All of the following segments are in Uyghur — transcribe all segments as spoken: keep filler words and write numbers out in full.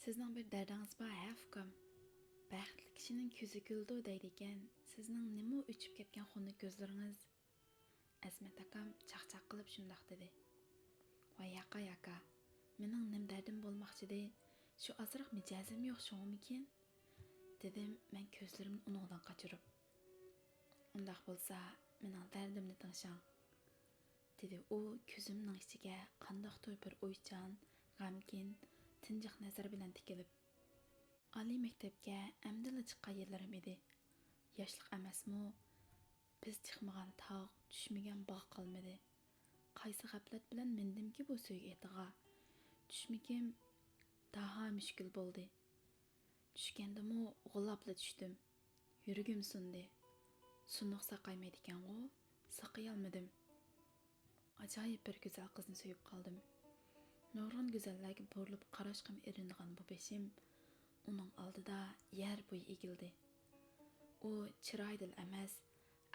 سىزنىڭ بىر دەردىڭىز بار ھە ئۇكام؟ بەختلىك كىشىنىڭ كۆزى كۈلىدۇ دەيدىكەن، سىزنىڭ نېمە ئۇ ئۆچۈپ كەتكەن خۇنۈك كۆزلىرىڭىز؟ ئەزمەت ئاكام چاقچاق قىلىپ شۇنداق دېدى. ۋاي ياقاي ئاكا، مېنىڭ نېمە دەردىم بولماقچىدى، شۇ ئازراق مىجەزىم يوق شۇڭىمىكىن؟ دېدىم مەن كۆزلىرىمنى ئۇنىڭدىن قاچۇرۇپ. ئۇنداق بولسا مېنىڭ دەردىمنى تىڭشاڭ، دېدى ئۇ كۆزۈمنىڭ ئىچىگە قانداقتۇر بىر ئويچان، غەمكىن، تىنجىق نەزەر بىلەن تىكىلىپ. ئالىي مەكتەپكە ئەمدىلا چىققان يىللىرىم ئىدى. ياشلىق ئەمەسمۇ؟ بىز چىقمىغان تاغ، چۈشمىگەن باغ قالمىدى. قايسى غەپلەت بىلەن مىندىمكى بۇ سۆيگۈ ئېتىغا؟ چۈشمىكىم داھا مۈشكۈل بولدى. چۈشكەندىمۇ غۇلاپلا چۈشتۈم. يۈرىكىم سۇندى. سۇنۇق ساقايمايدىكەنغۇ، ساقىيالمىدىم. ئاجايىپ بىر گۈزەل قىزنى سۆيۈپ قالدىم. نۇرغۇن گۈزەللەرگە بۇرۇلۇپ قاراشقىمۇ ئېرىنىدىغان بۇ بېشىم ئۇنىڭ ئالدىدا يەر بويى ئېگىلدى. ئۇ چىرايدىلا ئەمەس،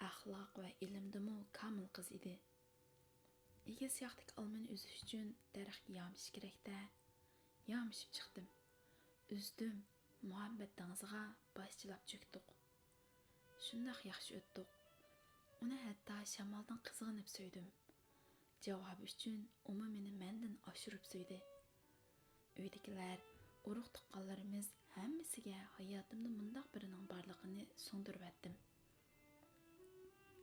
ئەخلاق ۋە ئىلىمدىمۇ كامىل قىز ئىدى. ئېگىز ياقتىكى ئالمىنى ئۈزۈش ئۈچۈن دەرەخكە يامىشىش كېرەك-دە. يامىشىپ چىقتىم. ئۈزدۈم. مۇھەببەت دېڭىزىغا باش چىلاپ چۆكتۇق. شۇنداق ياخشى ئۆتتۇق. ئۇنى ھەتتا شامالدىن قىزغىنىپ سۆيدۈم. جاۋابى ئۈچۈن ئۇمۇ مېنى مەندىن ئاشۇرۇپ سۆيدى. ئۆيدىكىلەر، ئۇرۇق-تۇغقانلىرىمىز ھەممىسىگە ھاياتىمدا مۇنداق بىرىنىڭ بارلىقىنى سىڭدۈرۈۋەتتىم.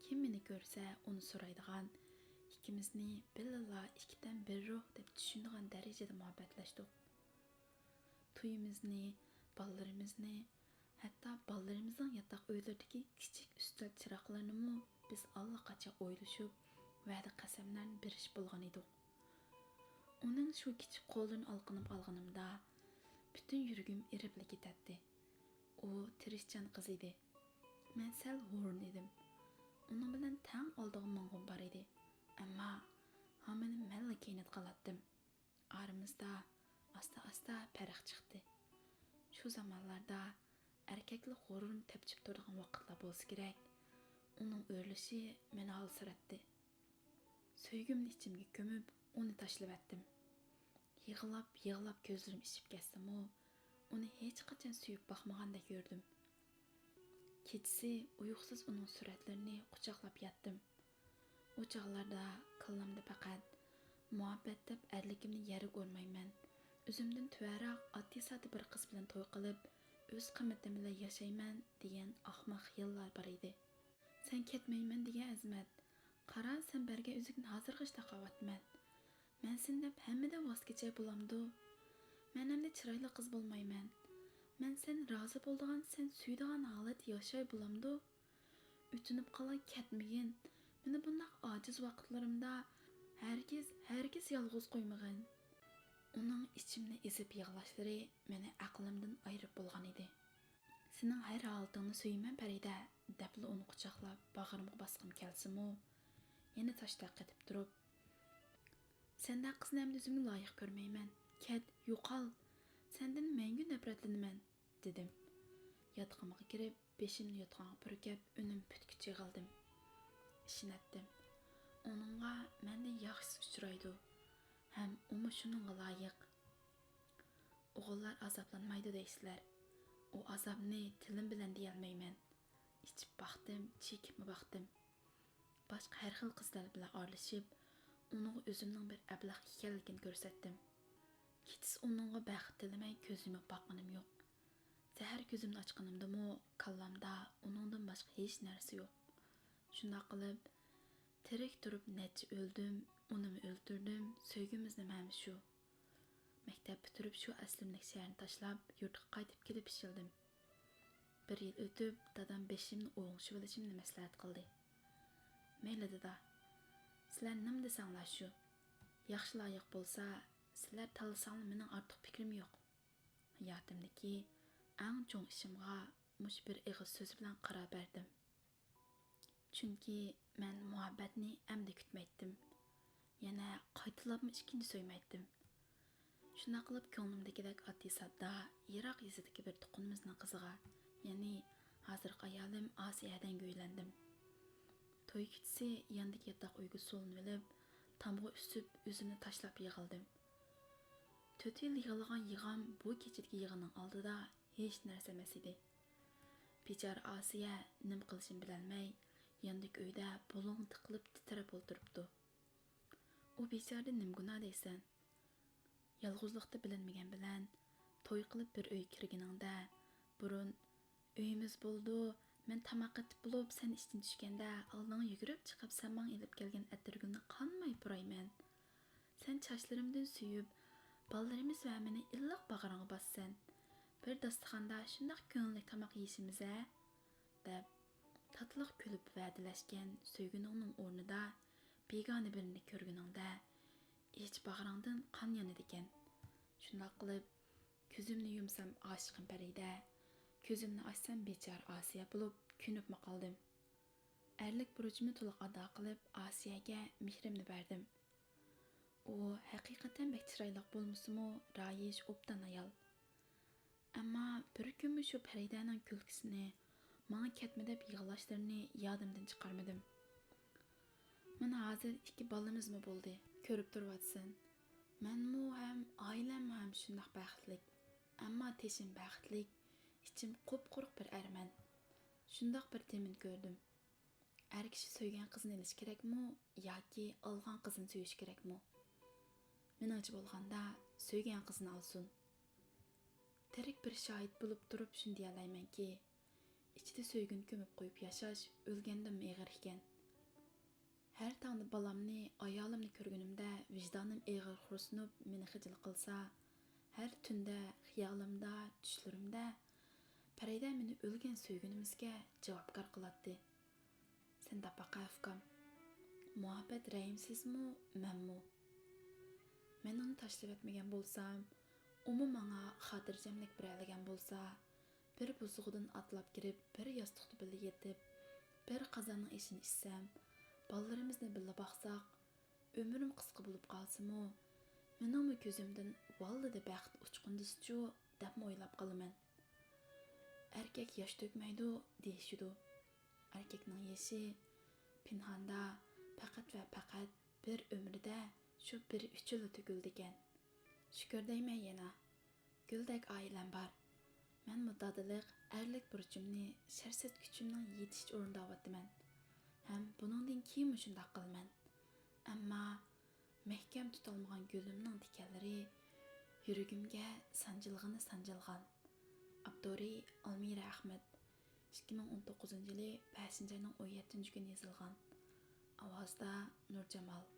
كىم مېنى كۆرسە ئۇنى سورايدىغان، ئىككىمىزنى بىللىلا ئىككى تەن بىر روھ دەپ چۈشىنىدىغان دەرىجىدە مۇھەببەتلەشتۇق. تويىمىزنى، بالىلىرىمىزنى، ھەتتا بالىلىرىمىزنىڭ ياتاق ئۆيلىرىدىكى كىچىك ئۈستەل چىراغلىرىنىمۇ بىز ئاللىقاچان ئويلىشىپ، ۋەدە-قەسەملەرنى بېرىشىپ بولغان ئىدۇق. ئۇنىڭ شۇ كىچىك قوللىرىنى ئالقىنىپ ئالغىنىمدا، پۈتۈن يۈرىكىم ئېرىپلا كېتەتتى. ئۇ تىرىشچان قىز ئىدى. مەن سەل ھۇرۇن ئىدىم. ئۇنىڭ بىلەن تەڭ ئالدىغا ماڭغۇم بار ئىدى. ئەمما ھامان مەنلا كەينىدە قالاتتىم. ئارىمىزدا ئاستا-ئاستا پەرق چىقتى. شۇ زامانلاردا ئەركەكلىك غۇرۇرۇم تەپچىپ تۇرىدىغان ۋاقىتلار بولسا كېرەك، ئۇنىڭ ئۆرۈلۈشى مېنى ھالسىراتتى. سۆيگۈمنى ئىچىمگە كۆمۈپ، ئۇنى تاشلىۋەتتىم. يىغلاپ، يىغلاپ كۆزلىرىم ئىششىپ كەتسىمۇ، ئۇنى ھېچقاچان سۆيۈپ باقمىغاندەك يۈردۈم. كېچىسى ئۇيقۇسىز ئۇنىڭ سۈرەتلىرىنى قۇچاقلاپ ياتتىم. ئۇ چاغلاردا كاللامدا پەقەت مۇھەببەت دەپ ئەرلىكىمنى يەرگە ئۇرمايمەن، ئۆزۈمدىن تۆۋەنرەك ئاددىي-ساددە بىر قىز بىلەن توي قىلىپ، ئۆز قىممىتىم بىلەن ياشايمەن دېگەن ئاخماق خىياللار بار ئىدى. سەن كەتمەيمەن دېگەن ئەزمەت. قارا، سەن بەرگەن ئۈزۈكنى ھازىرغىچە تاقاۋاتىمەن. مەن سېنى دەپ ھەممىدىن ۋاز كېچەي بولامدۇ؟ مەن ئەمدى چىرايلىق قىز بولمايمەن. مەن سەن رازى بولىدىغان، سەن سۆيىدىغان ھالەتتە ياشاي بولامدۇ؟ ئۆتۈنۈپ قالاي، كەتمىگىن. مېنى بۇنداق ئاجىز ۋاقىتلىرىمدا ھەرگىز، ھەرگىز يالغۇز قويمىغىن. ئۇنىڭ ئىچىمنى ئېزىپ يىغلاشلىرى مېنى ئەقلىمدىن ئايرىپ بولغان ئىدى. سېنىڭ ھەر ھالىتىڭنى سۆيىمەن، پەرىدە، دەپلا ئۇنى قۇچاقلاپ، باغرىمغا باسقۇم كەلسىمۇ، يەنە تاشتەك قېتىپ تۇرۇپ، سەندەك قىزنى ئەمدى ئۆزۈمگە لايىق كۆرمەيمەن. كەت، يوقال! سەندىن مەڭگۈ نەپرەتلىنىمەن، دېدىم. ياتىقىمغا كىرىپ، بېشىمنى يوتقانغا پۈركەپ، ئۈنۈم پۈتكۈچە يىغلىدىم. ئىشىنەتتىم. ئۇنىڭغا مەندىن ياخشىسى ئۇچرايدۇ. ھەم ئۇمۇ شۇنىڭغا لايىق. ئوغۇللار ئازابلانمايدۇ دەيسىلەر. ئۇ ئازابنى تىلىم بىلەن دېيەلمەيمەن. ئىچىپ باقتىم، چېكىپمۇ باقتىم. باشقا ھەر خىل قىزلار بىلەن ئارىلىشىپ، ئۇنىڭغا ئۆزۈمنىڭ بىر ئەبلەخ ئىكەنلىكىنى كۆرسەتتىم. كېچىسى ئۇنىڭغا بەخت تىلىمەي كۆز يۇمۇپ باققىنىم يوق. سەھەر كۆزۈمنى ئاچقىنىمدىمۇ كاللامدا ئۇنىڭدىن باشقا ھېچ نەرسە يوق. شۇنداق قىلىپ، تىرىك تۇرۇپ نەچچە ئۆلدۈم، ئۇنىمۇ ئۆلتۈردۈم، سۆيگۈمىزنىمۇ ھەم شۇ. مەكتەپ پۈتتۈرۈپ شۇ ئەسلىمىلىك شەھەرنى تاشلاپ، يۇرتقا قايتىپ كېلىپ ئىشلىدىم. بىر يىل ئۆتۈپ، دادام بېشىمنى ئوڭشىۋېلىشىمنى مەسلىھەت قىلدى. مەيلى، دادا، سىلەر نېمە دېسەڭلار شۇ. ياخشى لايىق بولسا، سىلەر تاللىساڭلار، مېنىڭ ئارتۇق پىكرىم يوق. ھاياتىمدىكى ئەڭ چوڭ ئىشىمغا مۇشۇ بىر ئېغىز سۆز بىلەن قارار بەردىم. چۈنكى مەن مۇھەببەتنى ئەمدى كۈتمەيتتىم. يەنە قايتىلاپمۇ ئىككىنچى سۆيمەيتتىم. شۇنداق قىلىپ كۆڭلۈمدىكىدەك ئاددىي-ساددا، يىراق يېزىدىكى بىر تۇغقىنىمىزنىڭ قىزىغا، يەنى ھازىرقى ئايالىم ئاسىيەدىن ئۆيلەندىم. توي كېچىسى ياندىكى ياتاق ئۆيگە سولىنىۋېلىپ، تامغا ئۈسۈپ، ئۆزۈمنى تاشلاپ يىغلىدىم. تۆت يىل يىغلىغان يىغام بۇ كېچىدىكى يىغىنىڭ ئالدىدا ھېچ نەرسە ئەمەس ئىدى. بىچارە ئاسىيە نېمە قىلىشىنى بىلەلمەي، ياندىكى ئۆيدە بۇلۇڭ تىقىلىپ تىترەپ ئولتۇرۇپتۇ. ئۇ بىچارىدىن نېمە گۇناھ دەيسەن؟ يالغۇزلۇقتا بىلىنمىگەن بىلەن، توي قىلىپ بىر ئۆيگە كىرگىنىڭدە، بۇرۇن «ئۆيىمىز بولىدۇ، مەن تاماق ئېتىپ بولۇپ، سەن ئىشتىن چۈشكەندە ئالدىڭغا يۈگۈرۈپ چىقىپ، سەن ماڭا ئېلىپ كەلگەن ئەتىرگۈلنى قانماي پۇرايمەن. سەن چاچلىرىمدىن سۆيۈپ، بالىلىرىمىز ۋە مېنى ئىللىق باغرىڭغا باسىسەن. بىر داستىخاندا شۇنداق كۆڭۈللۈك تاماق يېيىشىمىز-ھە؟» دەپ، تاتلىق كۈلۈپ ۋەدىلەشكەن سۆيگۈنۈڭنىڭ ئورنىدا بىگانە بىرىنى كۆرگىنىڭدە، ئىچ باغرىڭدىن قان يانىدىكەن. شۇنداق قىلىپ، كۆزۈمنى يۇمسام ئاشىقىم پەرىدە، كۆزۈمنى ئاچسام بىچارە ئاسىيە بولۇپ كۆنۈپمۇ قالدىم. ئەرلىك بۇرچۇمنى تولۇق ئادا قىلىپ، ئاسىيەگە مېھرىمنى بەردىم. ئۇ ھەقىقەتەن بەك چىرايلىق بولمىسىمۇ، رايىش، ئوبدان ئايال. ئەمما بىر كۈنمۇ شۇ پەرىدەنىڭ كۈلكىسىنى، ماڭا كەتمە دەپ يىغلاشلىرىنى يادىمدىن چىقارمىدىم. مانا ھازىر ئىككى بالىمىزمۇ بولدى. كۆرۈپ تۇرۇۋاتىسەن. مەنمۇ ھەم، ئائىلەممۇ ھەم شۇنداق بەختلىك. ئەمما تېشىم بەختلىك، ئىچىم قۇپقۇرۇق بىر ئەرمەن. شۇنداق بىر تېمىنى كۆردۈم. ئەر كىشى سۆيگەن قىزنى ئېلىش كېرەكمۇ ياكى ئالغان قىزنى سۆيۈش كېرەكمۇ؟ مېنىڭچە بولغاندا، سۆيگەن قىزنى ئالسۇن. تىرىك بىر شاھىت بولۇپ تۇرۇپ شۇنى دېيەلەيمەنكى، ئىچىدە سۆيگۈنى كۆمۈپ قويۇپ ياشاش ئۆلگەندىنمۇ ئېغىر ئىكەن. ھەر تاڭدا بالامنى، ئايالىمنى كۆرگىنىمدە ۋىجدانىم ئېغىر خورسىنىپ مېنى خىجىل قىلسا، ھەر تۈندە خىيالىمدا، چۈشلىرىمدە پەرىدە مېنى ئۆلگەن سۆيگۈنىمىزگە جاۋابكار قىلاتتى. سەن دەپ باقە ئۇكام، مۇھەببەت رەھىمسىزمۇ، مەنمۇ؟ مەن ئۇنى تاشلىۋەتمىگەن بولسام، ئۇمۇ ماڭا خاتىرجەملىك بېرەلىگەن بولسا، بىر بوسۇغىدىن ئاتلاپ كىرىپ، بىر ياستۇقتا بىللە يېتىپ، بىر قازاننىڭ ئېشىنى ئىچسەم، بالىلىرىمىزنى بىللە باقساق، ئۆمرۈم قىسقا بولۇپ قالسىمۇ، مېنىڭمۇ كۆزۈمدىن ۋاللىدە بەخت ئۇچقۇندىسىچۇ دەپمۇ ئويلاپ قالىمەن. ئەركەك ياش تۆكمەيدۇ دېيىشىدۇ. ئەركەكنىڭ يېشى پىنھاندا پەقەت ۋە پەقەت بىر ئۆمرىدە شۇ بىر ئۈچ يىللا تۆكۈلىدىكەن. شۈكۈر دەيمەن يەنە. گۈلدەك ئائىلەم بار. مەنمۇ دادىلىق، ئەرلىك بۇرچۇمنى شەرسەت كۈچۈمنىڭ يېتىشىچە ئورۇنداۋاتىمەن. ھەم بۇنىڭدىن كېيىنمۇ شۇنداق قىلىمەن. ئەمما مەھكەم تۇتالمىغان گۈلۈمنىڭ تىكەنلىرى يۈرىكىمگە سانجىلغىنى سانجىلغان. ئاپتورى: ئالمىرە ئەخمەت. ئىككى مىڭ ئون توققۇزىنچى يىلى بەشىنچى ئاينىڭ ئون يەتتىنچى كۈنى يېزىلغان. ئاۋازدا: نۇرجامال.